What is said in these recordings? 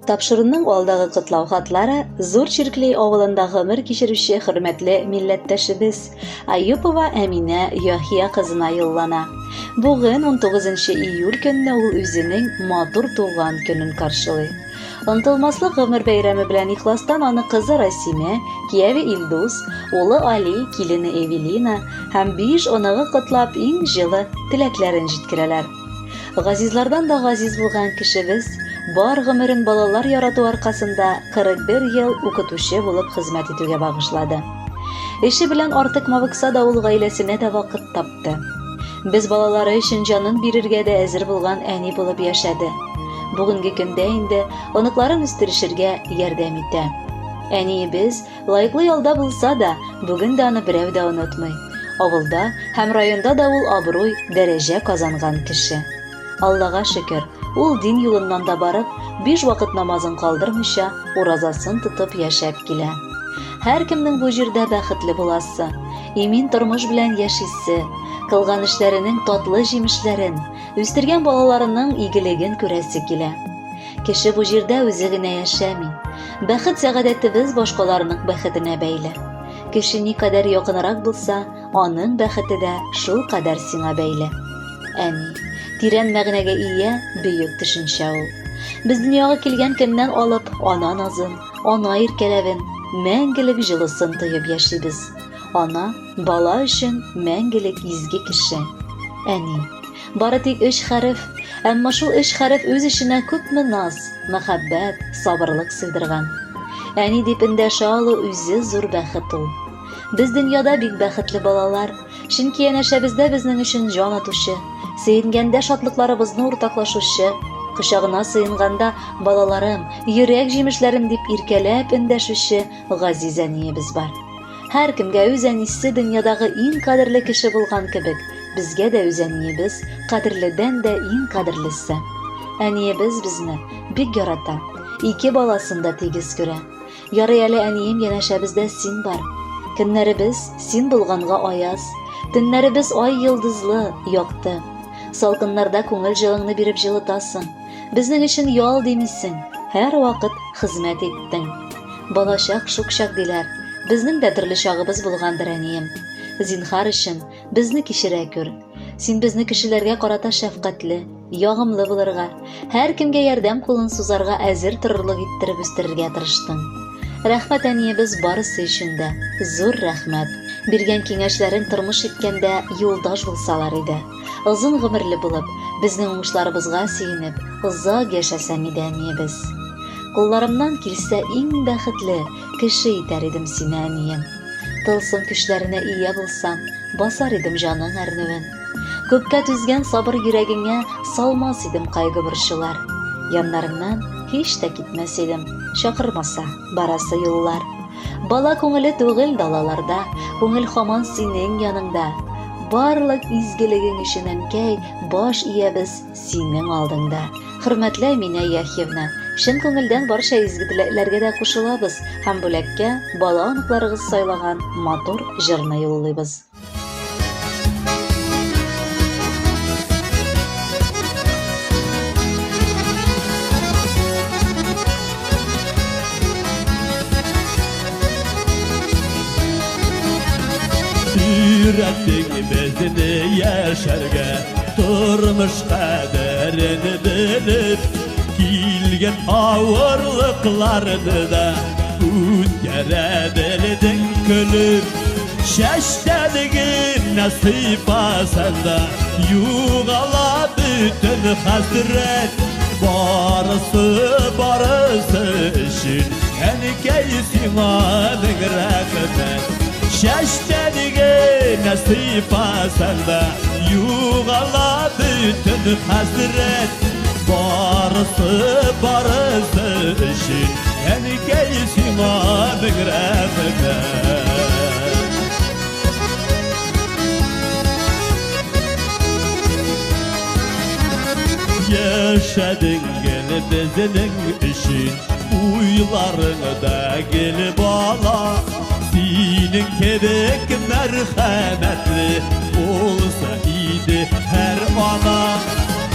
Тапшыруның алдагы котлау хатлары Зур Чиркли авылында гомер кичерүче хөрмәтле милләттәшебез Аюпова Әминә Яхия кызына юллана. Бүген 19 июль көнне ул үзенең матур туган көнен каршылый. Онтылмаслык гомер бәйрәме белән ихластан аны кызы Расимә, кияве Илдус, улы Али, килене Эвелина һәм биш оныгы котлап иң җылы теләкләрен җиткерәләр. Газизлардан да газиз булган кешебез бар гомерен балалар ярату аркасында 41 ел укытучы булып хезмәт итүгә багышлады. Эше белән артык мавыкса да ул гаиләсенә дә вакыт тапты. Без балалары өчен җанын бирергә дә әзер булган әни булып яшәде. Бүгенге көндә инде оныкларын үстерешергә ярдәм итә. Әниебез Лаеклы ялда булса да, бүген дә аны берәү дә онытмый. Авылда һәм районда да ул абруй, дәрәҗә казанган кеше. Аллага шөкер, ул дин юлыннан да барып, биш вакыт намазын калдырмыйча, уразасын тотып яшәп килә. Һәркемнең бу җирдә бәхетле буласы, имин тормыш белән яшисе, кылган эшләренең татлы җимешләрен, үстергән балаларының игелеген күрәсе килә. Кеше бу җирдә үзе генә яшәми. Бәхет-сәгадәтебез башкаларның бәхетенә бәйле. Кеше никадәр якынрак булса, аның бәхете дә шул кадәр сиңа бәйле. Әни, тирән мәгънәгә ия бөек төшенчә ул. Без дөньяга килгән көннән алып, ана назын, ана иркәләвен, мәңгелек җылысын тоеп яшибез. Ана, бала өчен мәңгелек изге кеше. Әни, Бары тик өч хәреф, әмма шул өч хәреф үз эченә күпме наз, мәхәббәт, сабырлык сыйдырган. Әни дип эндәшә алу үзе зур бәхет ул. Без дөньяда бик бәхетле балалар, чөнки янәшәбездә безнең өчен җан атучы, сөенгәндә шатлыкларыбызны уртаклашучы, кочагына сыенганда балаларым, йөрәк җимешләрем дип иркәләп эндәшүче газиз әниебез бар. Һәркемгә үз әнисе дөньядагы иң кадерле кеше булган кебек, безгә дә үз әниебез кадерледән дә иң кадерлесе. Әниебез безне бик ярата, ике баласын да тигез күрә. Ярый әле әнием янәшәбездә син бар. Көннәребез син булганга аяз, төннәребез ай йолдызлы, якты. Салкыннарда күңел җылыңны биреп җылытасың. Безнең өчен ял димисең, һәрвакыт хезмәт иттең. Балачак шук чак диләр. Безнең дә төрле чагыбыз булгандыр, әнием. Зинхар өчен, безне кичерә күр. Син безне кешеләргә карата шәфкатьле, ягымлы булырга, һәркемгә ярдәм кулын сузарга әзер торырлык иттереп үстерергә тырыштың. Рәхмәт әниебез барысы өчен дә. Зур рәхмәт. Биргән киңәшләрең тормыш иткәндә юлдаш булсалар иде. Озын гомерле булып, безнең уңышларыбызга сөенеп, озак яшәсәң иде, әниебез. Кулларымнан килсә иң бәхетле кеше итәр идем сине, әнием. Тылсым көчләренә ия булсам, басар идем җаның әрнүен. Күпкә түзгән сабыр йөрәгеңә салмас идем кайгы-борчулар. Яннарыңнан һич тә китмәс идем, чакырмаса барасы юллар. Бала күңеле түгел далаларда, күңел хаман синең яныңда. Барлык изгелегең өчен, әнкәй, баш иябез синең алдыңда. Хөрмәтле Әминә Яхьевна, чын күңелдән барча изге теләкләргә дә кушылабыз һәм бүләккә бала оныкларыгыз сайлаган матур җырны юллыйбыз. Өйрәттең безне яшәргә, тормыш кадерен белеп, килгән авырлыкларны да үткәрә белдең көлеп. Чәчтән генә сыйпасаң да, югала бөтен хәсрәт. Барысы, барысы өчен, әнкәй сиңа мең рәхмәт. Чәчтән генә сыйпасаң да, югала бөтен хәсрәт. Барысы, барысы өчен, әнкәй сиңа мең рәхмәт. Яшәдең гел безнең өчен, уйларыңда гел бала. Синең кебек мәрхәмәтле булса иде һәр ана.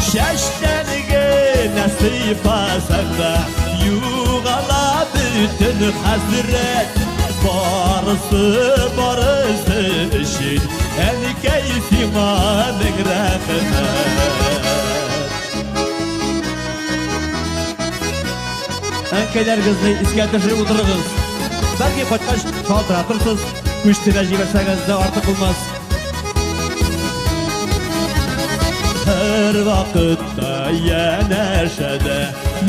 Чәчтән генә сыйпасаң да, Югала бөтен хәсрәт. Барысы, барысы өчен әнкәй сиңа мең рәхмәт. Әнкәйләрегезне искә төшереп утырыгыз. Бәлки кайткач шалтыратырсыз, күчтенә җибәрсәгез дә артык булмас. Һәр вакытта янәшәдә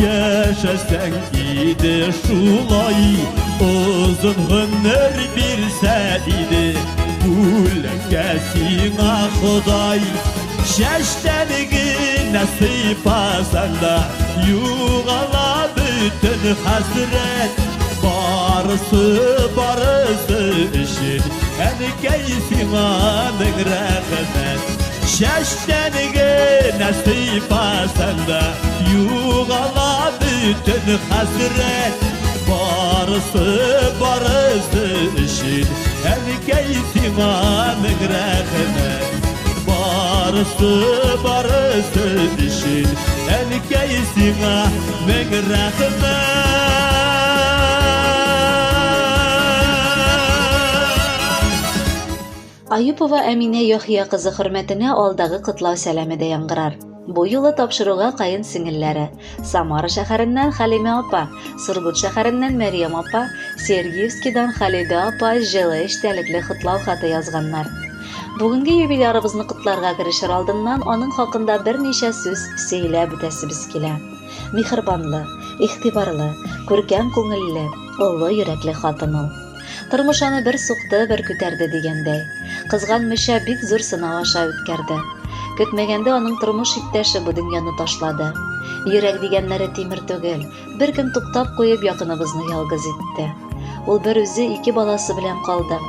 яшәсәң иде шулай, озын гомер бирсә иде бүләккә сиңа Ходай. Чәчтән генә сыйпасаң да югала бөтен хәсрәт. Барысы, барысы өчен әнкәй сиңа мең рәхмәт. Чәчтән генә сыйпасаң да югала бөтен хәсрәт. Барысы, барысы өчен әнкәй сиңа мең рәхмәт. Барысы, барысы өчен әнкәй сиңа мең рәхмәт. Аюпова Әминә Яхия кызы хөрмәтенә алдагы котлау сәламе дә яңгырар. Бу юлы тапшыруга каен сеңелләре Самара шәһәреннән Хәлимә апа, Сургут шәһәреннән Мәрьям апа, Сергиевскийдан Халидә апа җылы эчтәлекле котлау хаты язганнар. Бүгенге юбилярыбызны котларга керешер алдыннан аның хакында берничә сүз сөйләп үтәсебез килә. Миһербанлы, игътибарлы, күркәм күңелле, олы йөрәкле хатын ул. Тормыш аны бер сукты, бер күтәрде дигәндәй. Кызганмыйча бик зур сынау аша үткәрде. Көтмәгәндә аның тормыш иптәше бу дөньяны ташлады. Йөрәк дигәннәре тимер түгел, бер көн туктап куеп якыныбызны ялгыз итте. Ул бер үзе ике баласы белән калды.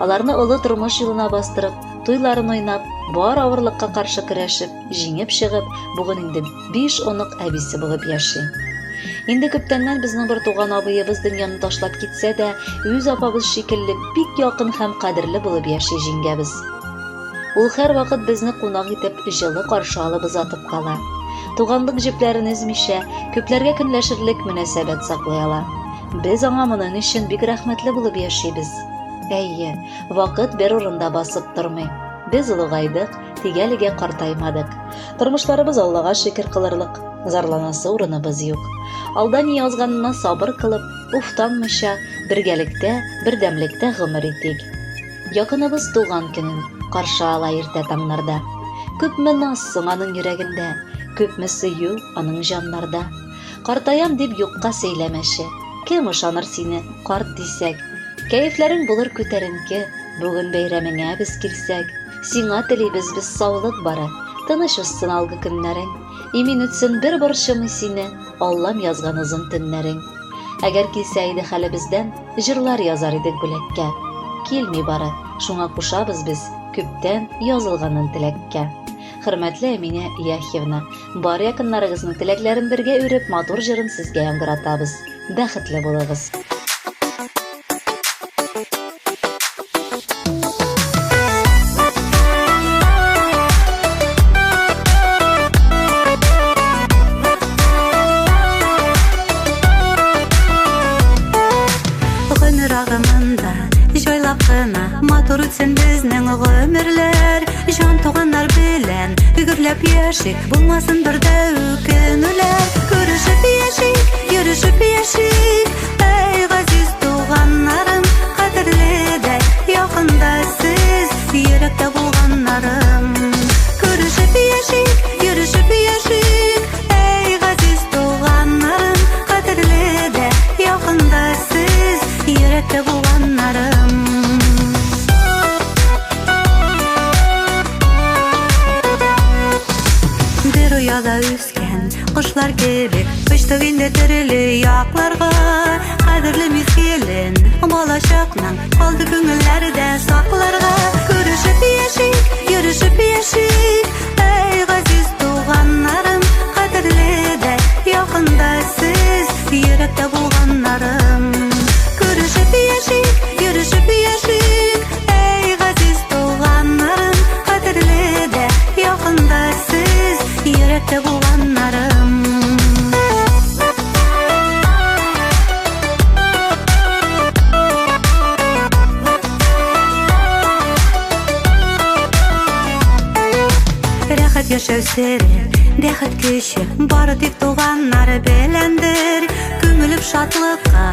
Аларны олы тормыш юлына бастырып, туйларын уйнап, бар авырлыкка каршы көрәшеп, җиңеп чыгып, бүген инде биш онык әбисе булып яши. Инде күптәннән безнең бер туган абыебыз дөньяны ташлап китсә дә, үз апабыз шикелле бик якын һәм кадерле булып яши җиңгәбез. Ул һәрвакыт безне кунак итеп, җылы каршы алып озатып кала. Туганлык җепләрен өзмичә, күпләргә көнләшерлек мөнәсәбәт саклый ала. Без аңа моның өчен бик рәхмәтле булып яшибез. Әйе, вакыт бер урында басып тормый. Без олыгайдык, тик әлегә картаймадык. Тормышларыбыз Аллага шөкер кылырлык, зарланасы урыныбыз юк. Алда ни язганына сабыр кылып, уфтанмыйча, бергәлектә, бердәмлектә гомер итик. Якыныбыз туган көнен каршы ала иртә таңнарда. Күпме наз соң аның йөрәгендә, күпме сөю аның җаннарда. Картаям дип юкка сөйләмәче, кем ышаныр сине карт дисәк. Кәефләрең булыр күтәренке, бүген бәйрәмеңә без килсәк. Сиңа телибез без саулык бары, тыныч узсын алгы көннәрең. Имин үтсен бер борчымый сине, Аллам язган озын төннәрең. Әгәр килсә иде хәлебездән, җырлар язар идек бүләккә. Килми бары, шуңа кушабыз без күптән язылганын теләккә. Хөрмәтле Әминә Яхьевна, бар якыннарыгызның теләкләрен бергә үреп, матур җырын сезгә яңгыратабыз. Бәхетле булыгыз! Гомер агымында җайлап кына матур үтсен безнең гомерләр. Җан туганнар белән гөрләп яшик, булмасын бер дә үкенүләр. Күрешеп яшик, йөрешеп яшик, әй газиз туганнарым, кадерле дә якында сез, йөрәктә булганнарым. Күрешеп яшик, йөрешеп яшик, әй газиз туганнарым, кадерле дә якында сез, йөрәктә булганнарым. Бер ояда үскән кошлар кебек очтык инде төрле якларга. Кадерле мизгелен балачакның калды күңелләрдә сакларга. Күрешеп яшик, йөрешеп яшик, әй газиз туганнарым, кадерле дә якында сез, йөрәктә булганнарым. Күрешеп яшик, йөрешеп яшик, әй газиз туганнарым, кадерле дә якында сез, йөрәктә булганнарым. яшәү сере, бәхет көче бары тик туганнар беләндер. Күмелеп шатлыкка,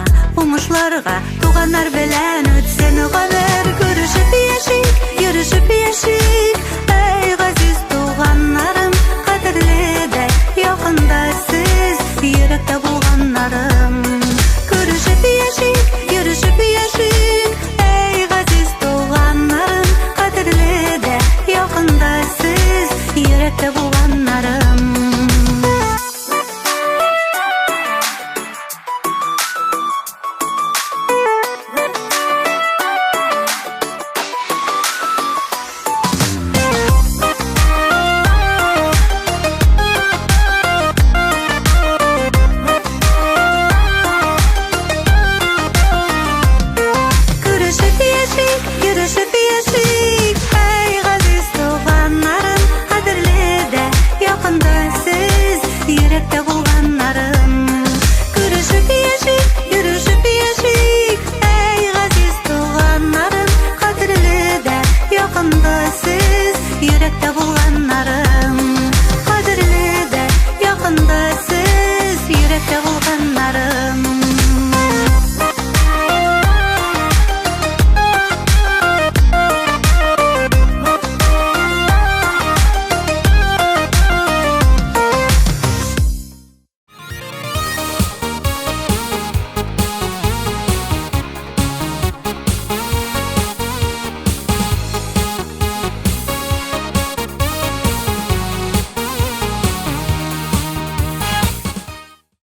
уңышларга, туганнар белән үтсен гомер. Күрешеп яшик, йөрешеп яшик.